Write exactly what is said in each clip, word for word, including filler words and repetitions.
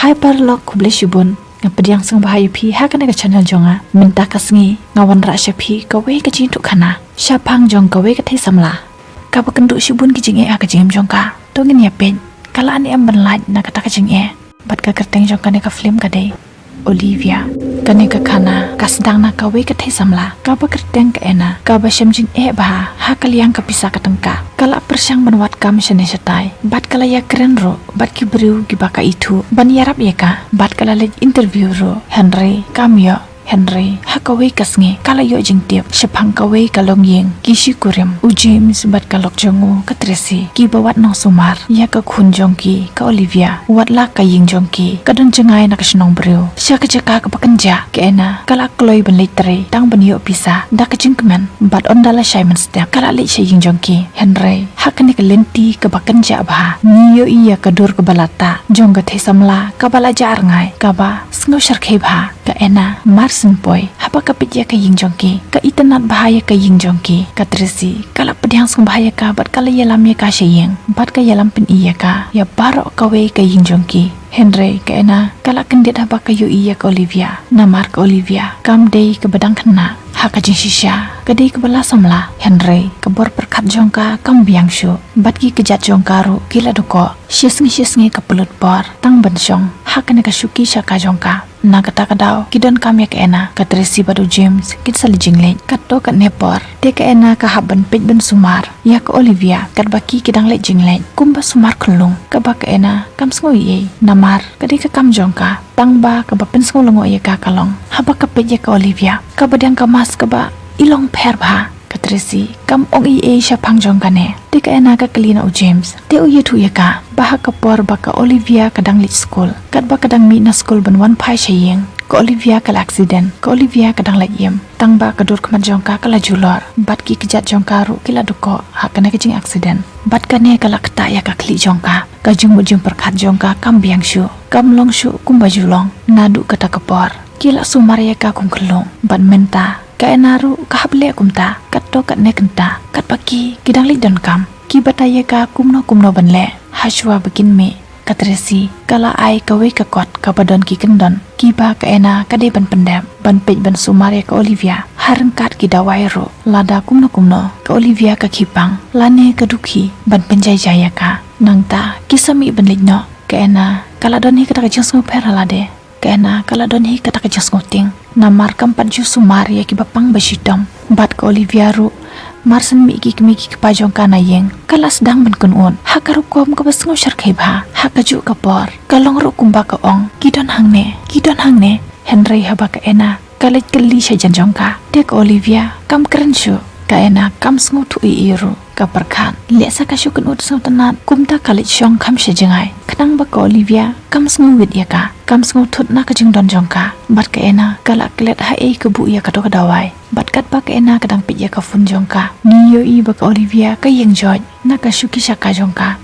Hi paralok, khublei shibun. Nga pdiang sngewbha ïa phi ha kane ka channel jong nga. Mynta ka sngi nga wanrah sha phi kawei ka jingïathuhkhana shaphang jong kawei ka thei samla kaba kynduh shibun ki jingeh ha ka jingim jong ka. To ngin ïa peit ka la ne em ban lait na kata ka jingeh. Bad ka kyrteng jong kane ka film ka dei Olivia. Kane ka khana ka sdang na kawei ka thei samla kaba kyrteng ka Anna, kaba shem jingeh bha ha ka liang ka pisa ka tyngka. Ka la pyrshang ban wad kam shane shatai bad ka la ïakren ruh bad ki briew kiba ka ithuh ban ïarap ïa ka, bad ka la leit interview ruh, hynrei kam ïoh. Hynrei ha kawei ka sngi ka la ïoh jingtip shaphang kawei ka longïing, ki shi kurim, u James bad ka lok jong u ka Tracy, kiba wad nongsumar ïa ka khun jong ki ka Olivia. Wat la ka ïing jong ki ka don jngai na ka shnong briew, sha ka jaka kaba kynjah, ka Anna ka la kloi ban leit trei tang ban ïoh pisa da ka jingkmen, bad ynda la shai mynstep ka la leit sha ïing jong ki. Hynrei ha kane ka lynti kaba kynjah bha, ngi ïohi ïa ka dur kaba la tah jong ka thei samla kaba la jah rngai, kaba sngew shyrkhei bha. Ka Anna mar syn poi, haba ka peit ïa ka ïing jong ki, ka itynnad bha ïa ka ïing jong ki. Ka Tracy ka la pdiang sngewbha ïa ka bad ka la ïalam ïa ka sha ïing, bad ka ïalam pyni ïa ka ïa baroh kawei ka ïing jong ki. Hynrei ka Anna ka la kyndit haba ka ïohi ïa ka Olivia, namar ka Olivia kam dei kaba dang khynnah ha ka jingshisha, ka dei kaba la samla. Hynrei ka bor pyrkhat jong ka kam biang shuh, bad ki kjat jong ka ruh ki la duh koh. Shi sngi shi sngi ka pynlut por tang ban shong ha kane ka shuki shaka jong ka. Na kata ka daw ki donkam ïa ka Anna, ka Tracy bad u James kin sa leit jingleit. Katto katne por te ka Anna ka hap ban peit ban sumar ïa ka Olivia katba ki ki dang leit jingleit. Kumba sumar khyllung, kaba ka Anna kam sngew ei ei, namar ka dei ka kam jong ka. Tang ba kaba pynsngewlyngngoh ïa ka ka long haba ka peit ïa ka Olivia, kaba dang ka mask kaba i long pher bha. Ka Tracy kam ong ei ei shaphang jong kane. Te ka Anna ka kylli na u James, te u ïathuh ïa ka ba ha ka por ba ka Olivia ka dang leit skul, katba ka dang mih na skul ban wan phai sha ïing, ka Olivia ka la accident. Ka Olivia ka dang lait im, tang ba ka dur khmat jong ka ka la julor, bad ki kjat jong ka ruh ki la duh koh ha kane ka jing accident. Bad kane ka la ktah ïa ka khlieh jong ka, ka jingmut jingpyrkhat jong ka kam biang shuh, kam long shuh kumba ju long. Naduh kata ka por ki la sumar ïa ka kum khyllung, bad mynta ka Anna ruh ka hap leh kumta. Katto katne kynta katba ki ki dang leit donkam, ki batai ïa ka kumno kumno ban leh. Hashwa ba kin mih, ka Tracy ka la ai kawei ka kot kaba don ki kyndon kiba ka Anna ka dei ban pyndep, ban peit ban sumar ïa ka Olivia ha ryngkat ki dawai ruh. Lada kumno kumno ka Olivia ka khie pang lane ka dukhi ban pynjai jai ïa ka. Nangta ki sa mih ban leit noh, ka Anna ka la don hi kata ka jingsngewpher ha lade. Ka Anna ka la don hi kata ka jingsngewtieng, namar kam pat ju sumar ïa kiba pang ba shitom. Bad ka Olivia ruh, mar syn mih ki kmie ki kpa jong ka na ïing, ka la sdang ban kynnoh ha ka rukom kaba sngew shyrkhei bha. Ha kajuh ka por ka long ruh kumba ka ong, ki don hangne, ki don hangne. Hynrei haba ka Anna ka leit kylli sha jan jong ka, te ka Olivia kam kren shuh. Ka Anna kam sngewthuh ei ei ruh, ka pyrkhat leh sa ka shu kynnoh sngewtynnat. Kumta ka leit shong kham sha jngai, khnang ba ka Olivia kam sngewwit ïa ka, kam sngewthut na ka jingdon jong ka. Bad ka Anna ka la klet ha ei ka buh ïa kato ka dawai. Bad katba ka Anna ka dang peit ïa ka phone jong ka, ngi ïohi ba ka Olivia ka ïeng joit na ka shuki shaka jong ka.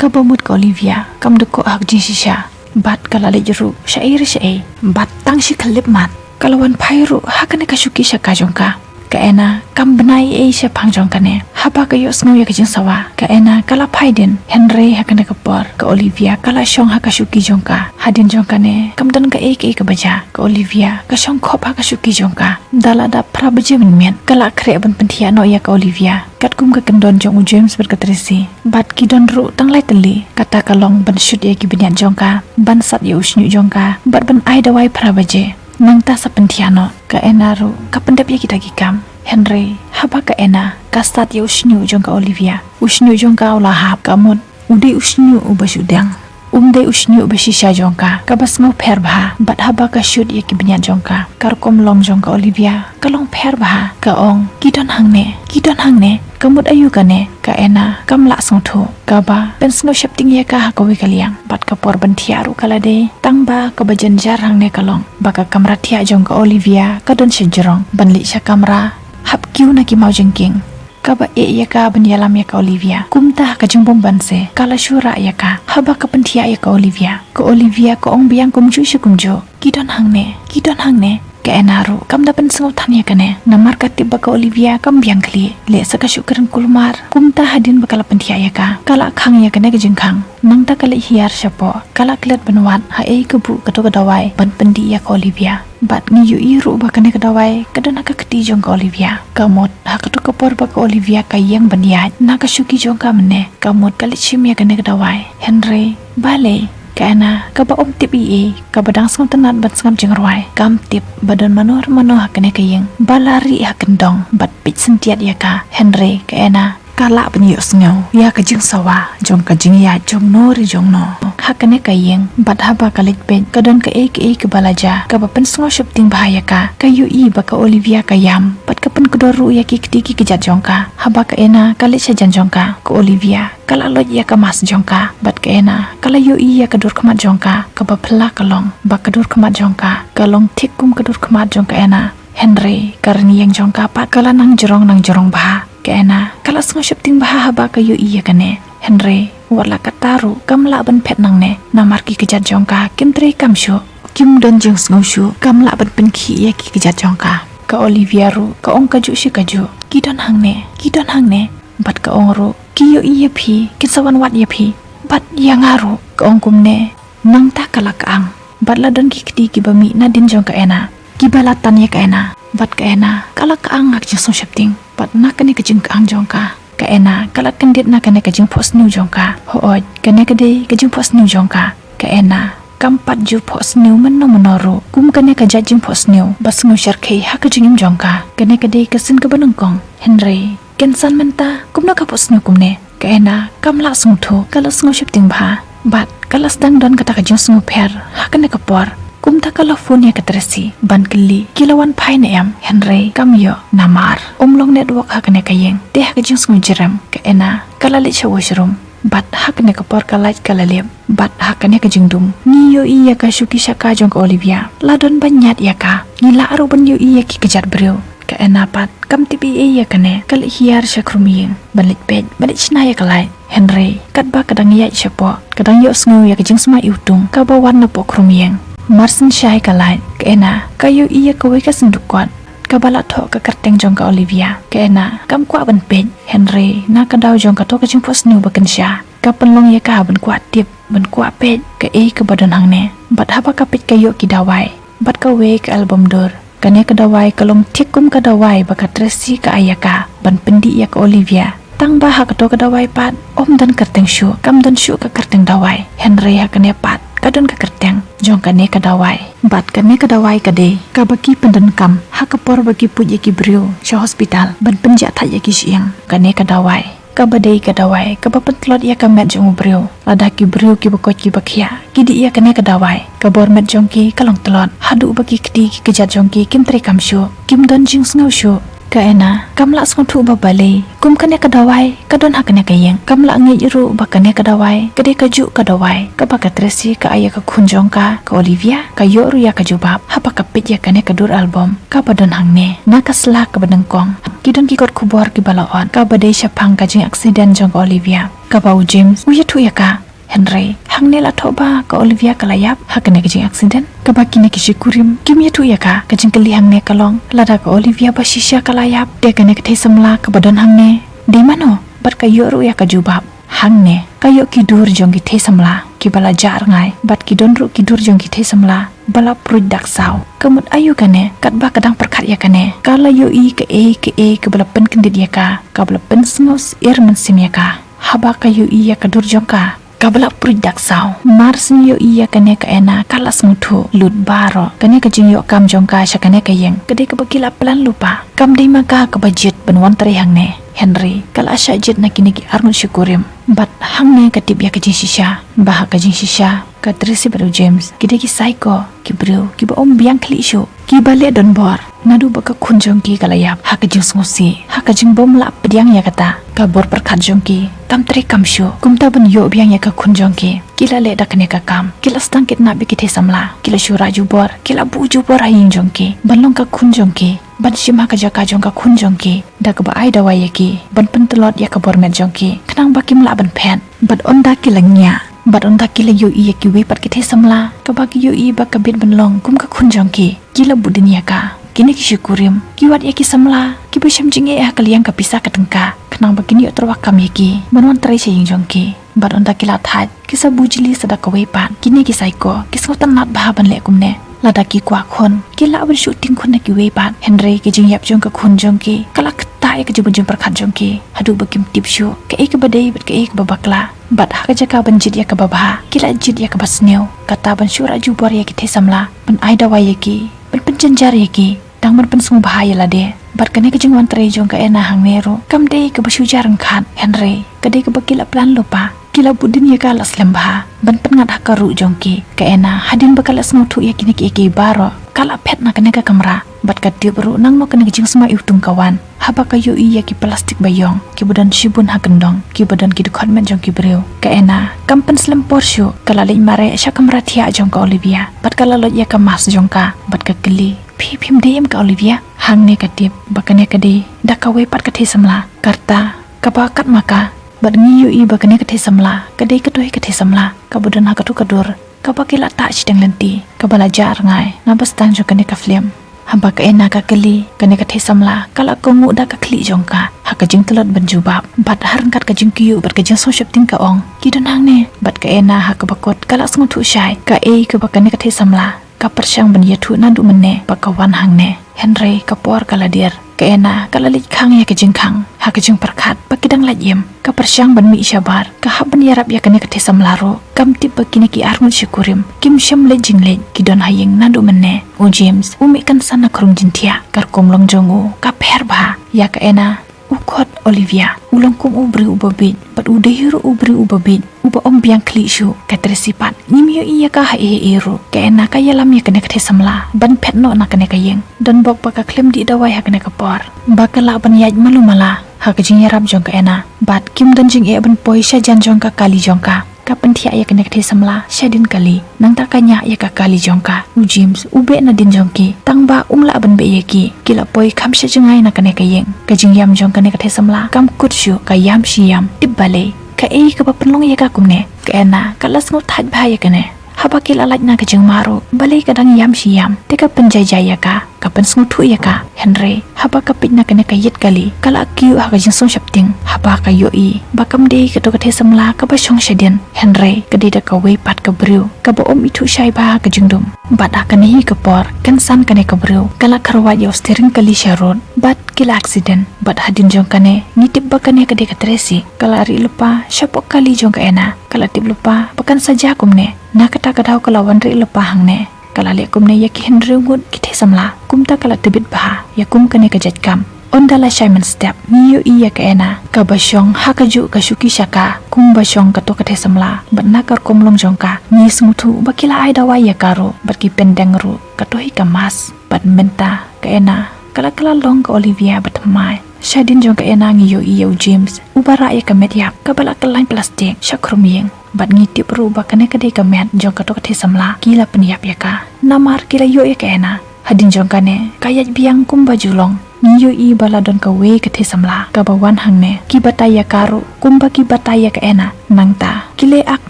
Kaba mut ka Olivia kam duh koh ha ka jingshisha, bad ka la leit ruh sha ei re sha ei, bad tang shi khyllipmat ka la wan phai ruh ha kane ka shuki shaka jong ka. Ka Anna kam bna ei ei shaphang jong kane. Haba ka ïohsngew ïa ka jingsawa, ka Anna ka la phai dien. Hynrei ha kane ka por ka Olivia ka la shong ha ka shuki jong ka. Hadien jong kane kam don kaei kaei kaba jia, ka Olivia ka shong khop ha ka shuki jong ka. Da la dap phra baje mynmiet ka la khreh ban pynthiah noh ïa ka Olivia. Katkum ka kyndon jong u James bad ka Tracy, bad ki don ruh tang lai tylli. Kata ka long ban shut ïa ki bniat jong ka, ban sat ïa u shñiuh jong ka, bad ban ai dawai phra baje. Nangta sa pynthiah noh. Ka Anna ruh ka pyndep ïa kita ki kam. Hynrei haba ka Anna ka sat ïa u shñiuh jong ka Olivia, u shñiuh jong ka u la hap. Ka mut u dei u shñiuh uba shu dang, um dei u shñiuh ba shisha jong ka, kaba sngew pher bha. Bad haba ka shut ïa ki bniat jong ka, ka rukom long jong ka Olivia ka long pher bha. Ka ong, ki don hangne, ki don hangne. Ka mut aïu kane? Ka Anna kam lah sngewthuh, kaba pynsngew sheptieng ïa ka ha kawei ka liang. Bad ka por ban thiah ruh ka la dei, tang ba kaba jynjar hangne ka long ba ka kamra thiah jong ka Olivia ka don sha jrong. Ban leit sha kamra, hap kiew na ki mawjingkieng, kaba eh ïa ka ban ïalam ïa ka Olivia. Kumta ha ka jingbymbanse ka la shu rah ïa ka haba ka pynthiah ïa ka Olivia. Ka Olivia ka ong biang kumjuh shi kumjuh, ki don hangne, ki don hangne. Ka Anna ruh kam da pynsngewthan ïa kane, namar ka tip ba ka Olivia kam biang khlieh. Leh sa ka shu kren kulmar, kumta hadien ba ka la pynthiah ïa ka, ka la khang ïa kane ka jingkhang. Nangta ka leit hiar shapoh, ka la klet ban wad haei kabu kato ka dawai ban pyndih ïa ka Olivia. Bad ngi ïohi ruh ba kane ka dawai ka don ha ka kti jong ka Olivia. Ka mut ha kato ka por ba ka Olivia ka ïeng ban ïaid na ka shuki jong ka mynne, ka mut ka leit shim ïa kane ka dawai. Hynrei balei ka Anna kaba ym tip ei ei, kaba dang sngewtynnat ban sngap jingrwai, kam tip ba don mano re mano ha kane ka ïing ba la rieh ha kyndong bad peit syntiat ïa ka. Hynrei ka Anna ka lah ban ïohsngew ïa ka jingsawa jong ka jingïaid jong no re jong no ha kane ka ïing. Bad haba ka leit peit, ka don kaei kaei kaba la jia kaba pynsngewsheptieng bha ïa ka. Ka ïohi ba ka Olivia ka ïam bad ka pynkdor ruh ïa ki kti ki kjat jong ka. Haba ka Anna ka leit shajan jong ka, ka Olivia ka la loit ïa ka mask jong ka. Bad ka Anna ka la ïohi ïa ka dur khmat jong ka, kaba phylla ka long ba ka dur khmat jong ka ka long thik kum ka dur khmat jong ka Anna. Hynrei ka rynïeng jong ka pat ka la nang jrong nang jrong bha. Ka Anna ka la sngewsheptieng bha haba ka ïohi ïa kane. Hynrei wat la katta ruh kam lah ban phet nangne, namar ki kjat jong ka kim treikam shuh, kim don jingsngew shuh, kam lah ban pynkhih ïa ki kjat jong ka. Ka Olivia ruh ka ong kajuh shi kajuh, "Ki don hangne, ki don hangne." Bad ka ong ruh, "Ki ïohi ïa phi, kin sa wan wad ïa phi bad ïa nga ruh," ka ong kumne. Nangta ka la kang bad la don ki kti kiba mih nadien jong ka Anna kiba la tan ïa ka Anna. Bad ka Anna ka la kang ha ka jingsngewsheptieng. Bad na kane ka jingkang jong ka, ka Anna ka la kyndit na kane ka jingphohsniew jong ka. Hooid, kane ka dei ka jingphohsniew jong ka. Ka Anna kam pat ju phohsniew mynno mynno ruh kum kane ka jait jingphohsniew ba sngewshyrkhei ha ka jingim jong ka. Kane ka dei ka sien kaba nyngkong. Hynrei kynsan mynta kumno ka phohsniew kumne? Ka Anna kam lah sngewthuh, ka la sngewsheptieng bha bad ka la sdang don kata ka jingsngewpher. Ha kane ka por kumta ka la phone ïa ka Tracy ban kylli ki la wan phai ne em, hynrei kam ïoh, namar ym long network ha kane ka ïing. Te ha ka jingsngewjrem ka Anna ka la leit sha washroom. Bad ha kane ka por ka light ka la lip. Bad ha kane ka jingdum ngi ïohi ïa ka shuki shaka jong ka Olivia la don ba ñiad ïa ka. Ngi lah ruh ban ïohi ïa ki kjat briew. Ka Anna pat kam tip ei ei ïa kane, ka leit hiar sha khrum ïing ban leit peit, ban leit shna ïa ka light. Hynrei katba ka dang ïaid shapoh, ka dang ïohsngew ïa ka jingsma iwtung kaba wan napoh khrum ïing. Mar shen shai ka light, ka Anna ka ïohi ïa kawei ka synduk kot kaba la thoh ka kyrteng jong ka Olivia. Ka Anna kam kwah ban peit, hynrei na ka daw jong kato ka jingphohsniew ba kynsha, ka pynlong ïa ka ban kwah tip, ban kwah peit kaei kaba don hangne. Bad haba ka peit ka ïoh ki dawai bad kawei ka album dur. Kane ka dawai ka long thik kum ka dawai ba ka Tracy ka ai ïa ka ban pyndih ïa ka Olivia. Tang ba ha kato ka dawai pat ym don kyrteng shuh, kam don shuh ka kyrteng dawai. Hynrei ha kane pat ka don ka kyrteng jong kane ka dawai. Bad kane ka dawai ka dei kaba ki pyndonkam ha ka por ba ki put ïa ki briew sha hospital ban pynjahthait ïa ki shyieng. Kane ka dawai kaba dei ka dawai kaba pyntlot ïa ka met jong u briew. Lada ki briew kiba koit kiba khiah ki dih ïa kane ka dawai, ka bor met jong ki ka long tlot, haduh ba ki kti ki kjat jong ki kim treikam shuh, kim don jingsngew shuh. Ka Anna kam lah sngewthuh ba balei kum kane ka dawai ka don ha kane ka ïing. Kam lah ngeit ruh ba kane ka dawai ka dei kajuh ka dawai kaba ka Tracy ka ai ïa ka khun jong ka, ka Olivia. Ka ïoh ruh ïa ka jubab haba ka peit ïa kane ka dur album kaba don hangne. Na ka sla kaba nyngkong ki don ki kot khubor kiba la ot kaba dei shaphang ka jingaccident jong ka Olivia, kaba u James u ïathuh ïa ka. Hynrei hangne la thoh ba ka Olivia ka la ïap ha kane ka jingaccident, kaba kine ki shikurim kim ïathuh ïa ka. Ka jingkylli hangne ka long, lada ka Olivia ba shisha ka la ïap, te kane ka thei samla kaba don hangne dei mano? Bad ka ïoh ruh ïa ka jubab. Hangne ka ïoh ki dur jong ki thei samla kiba la jah rngai, bad ki don ruh ki dur jong ki thei samla ba la pruid dak saw. Ka mut aïu kane? Katba ka dang pyrkhat ïa kane, ka la ïohi kaei kaei kaba la pynkyndit ïa ka, kaba la pynsngew syier mynsiem ïa ka. Haba ka ïohi ïa ka dur jong ka kaba la pruid dak saw, mar syn ïohi ïa kane ka Anna ka la sngewthuh lut baroh. Kane ka jingïoh kam jong ka sha kane ka ïing ka dei kaba ki la plan lypa. Kam dei ma ka kaba jied ban wan trei hangne, hynrei ka la shah jied na kine ki arngut shikurim. Bad hangne ka tip ïa ka jingshisha, ba ha ka jingshisha ka Tracy bad u James ki dei ki psycho, ki briew kiba ym biang khlieh shuh, kiba leh donbor. Naduh ba ka khun jong ki ka la ïap, ha ka jingsngewsih, ha ka jingbym lah pdiang ïa kata, ka bor pyrkhat jong ki kam treikam shuh. Kumta ban ïoh biang ïa ka khun jong ki, ki la leh da kane ka kam. Ki la sdang kidnap ïa ki thei samla, ki la shu rah jubor, ki la buh jubor ha ïing jong ki ban long ka khun jong ki, ban shim ha ka jaka jong ka khun jong ki, da kaba ai dawai ïa ki ban pyntlot ïa ka bor met jong ki, khnang ba kim lah ban phet. Bad ynda ki la ngiah, Bad ynda ki la ïohi ïa kiwei pat ki thei samla kaba ki ïohi ba ka bit ban long kum ka khun jong ki, ki la bud dien ïa ka. Kine ki shikurim ki wad ïa ki samla kiba shem jingeh ha ka liang ka pisa ka tyngka, khnang ba kin ïoh tyrwa kam ïa ki ban wan trei sha ïing jong ki. Bad ynda ki la thait, ki sa bujli sa da kawei pat. Kine ki saiko ki sngewtynnat bha ban leh kumne. Lada ki kwah khun, ki lah ban shu tieng khun na kiwei pat. Hynrei ka jingïap jong ka khun jong ki ka la ktah ïa ka jingpyrkhat jong ki, haduh ba kim tip shuh kaei kaba dei bad kaei kaba bakla. Bad ha ka jaka ban jied ïa kaba bha, ki la jied ïa kaba sniew. Kata ban shu rah jubor ïa ki thei samla, ban ai dawai ïa ki, ban pynjynjar ïa ki, tang ban pynsngewbha ïa lade. Bad kane ka jingwan trei jong ka Ena hangne ruh kam dei kaba shu jia ryngkat, hynrei ka dei kaba ki la plan lypa. Ki la bud dien ïa ka la slem bha ban pynngat ha ka ruh jong ki. Ka Ena, hadien ba ka la sngewthuh ïa kine kiei kiei baroh, ka la phet na kane ka kamra. Bad ka tip ruh nangno kane ka jingsma iwtung ka wan, haba ka ïohi ïa ki plastik ba ïong kiba don shibun ha kyndong, kiba don ki dkhot met jong ki briew. Ka Ena kam pynslem por shuh, ka la leit mareh sha kamra thiah jong ka Olivia. Bad ka la loit ïa ka mask jong ka, bad ka kylli, "Phi, phim dei em ka Olivia?" Hangne ka tip ba kane ka dei da kawei pat ka thei samla, ka rta kaba kat ma ka. Bad ngi ïohi ba kane ka thei samla ka dei kato hi ka thei samla kaba don ha kato ka dur kaba ki la tah shiteng lynti, kaba la jah rngai naba sdang jong kane ka film. Haba ka Ena ka kylli, kane ka thei samla ka la kohnguh da ka khlieh jong ka ha ka jingtlot ban jubab. Bad ha ryngkat ka jingkyrkhu bad ka jingsngewsheptieng ka ong, "Ki don hangne." Bad ka Ena ha kaba kut ka la sngewthuh shai kaei kaba kane ka thei samla ka pyrshang ban ïathuh naduh mynne ba ka wan hangne. Hynrei ka por ka la dier. Ka Ena ka la leit khang ïa ka jingkhang ha ka jingpyrkhat ba ki dang lait im. Ka pyrshang ban mih shabar, ka hap ban ïarap ïa kane ka thei samla ruh. Kam tip ba kine ki arngut shikurim kim shym leit jingleit, ki don ha ïing naduh mynne. U James u mih kynsan na khrum jingthiah, ka rukom long jong u ka pher bha. Ïa ka Ena u khot Olivia, u long kum u briew uba bieit, bad u dei ruh u briew uba bieit, uba ym biang khlieh shuh. Ka Tracy pat ngim ïohi ïa ka ha ei ei ruh. Ka Ena ka ïalam ïa kane ka thei samla ban phet noh na kane ka ïing. Don bok ba ka khlem dih dawai ha kane ka por, ba ka lah ban ïaid malu mala ha ka jingïarap jong ka Ena. Bad kim don jingeh ban poi sha jan jong ka kali jong ka. Ka pynthiah ïa kane ka thei samla shadien kali. Nangta ka ñiah ïa ka kali jong ka. U James u beh nadien jong ki, tang ba um lah ban beh ïa ki. Ki la poi kham sha jngai na kane ka ïing. Ka jingïam jong kane ka thei samla kam kut shuh, ka ïam shi ïam. Tip balei? Kaei kaba pynlong ïa ka kumne? Ka Ena ka la sngewthait bha ïa kane. Haba ki la lait na ka jingma ruh, balei ka dang ïam shi ïam, te ka pynjai jai ïa ka, ka pynsngewthuh ïa ka. Hynrei haba ka peit na kane ka ïit kali, ka la kiew ha ka jingsngewsheptieng haba ka ïohi ba kam dei kato ka thei samla kaba shong shadien, hynrei ka dei da kawei pat ka briew kaba ym ithuh shai bha ha ka jingdum. Bad ha kane hi ka por, kynsan kane ka briew ka la kharwait ïa u steering kali sha rud, bad ki la accident. Bad hadien jong kane, ngi tip ba kane ka dei ka Tracy, ka la rieh lypa shapoh kali jong ka Ena. Ka la tip lypa ba kan sa jia kumne. Na kata ka daw ka la wan rieh lypa hangne. Ka la leh kumne ïa ki hynriew ngut ki thei samla. Kumta ka la tbit bha ïa kum kane ka jait kam. Ynda la shai mynstep, ngi ïohi ïa ka Ena kaba shong ha kajuh ka shuki sha ka, kumba shong kato ka thei samla. Bad na ka rukom long jong ka, ngi sngewthuh ba ki la ai dawai ïa ka ruh, bad ki pyndeng ruh kato hi ka mask. Bad mynta ka Ena ka la kylla long ka Olivia bathymmai. Shadien jong ka Ena ngi ïohi ïa u James uba rah ïa ka met ïap kaba la kyllain plastik sha khrum ïing. Bad ngi tip ruh ba kane ka dei ka met jong kato ka thei samla ki la pynïap ïa ka. Namar ki la ïoh ïa ka Ena. Hadien jong kane ka ïaid biang kumba ju long, ngi ïohi ba la don kawei ka thei samla kaba wan hangne. Ki batai ïa ka ruh kumba ki batai ïa ka Ena. Nangta ki leh ak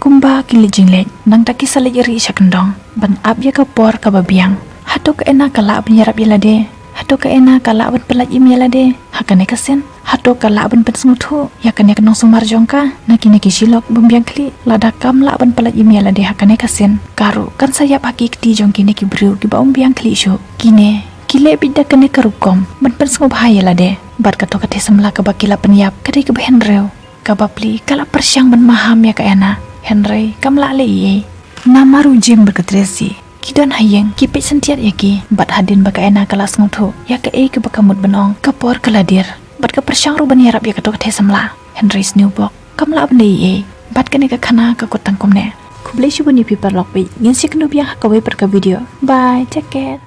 kumba ki leit jingleit. Nangta ki sa leit rieh sha kyndong ban ap ïa ka por kaba biang. Hato ka Ena ka lah ban ïarap ïa lade? Hato ka Ena ka lah ban pyllait im ïa lade ha kane ka sien? Hato ka lah ban pynsngewthuh ïa kane ka nongsumar jong ka na kine ki shilok bym biang khlieh? Lada kam lah ban pyllait im ïa lade ha kane ka sien, ka ruh kan sa ïap ha ki kti jong kine ki briew kiba ym biang khlieh shuh. Kine ki leh beit da kane ka rukom ban pynsngewbha ïa lade. Bad kato ka thei samla kaba ki la pynïap ka dei kaba hynriew. Ka bapli ka la pyrshang ban maham ïa ka Ena, hynrei kam lah leh ei ei. Namar u James bad ka Tracy ki don ha ïing, ki peit syntiat ïa ki. Bad hadien ba ka Ena ka la sngewthuh ïa kaei kaba ka mut ban ong, ka por ka la dier. Bad ka pyrshang ruh ban ïarap ïa kato ka thei samla, hynrei sniewbok kam lah ban leh ei ei. Bad kane ka khana ka kut tang kumne. Khublei shibun ïa phi paralok bad ngin sa ïakynduh biang ha kawei pat ka video. Bye, take care.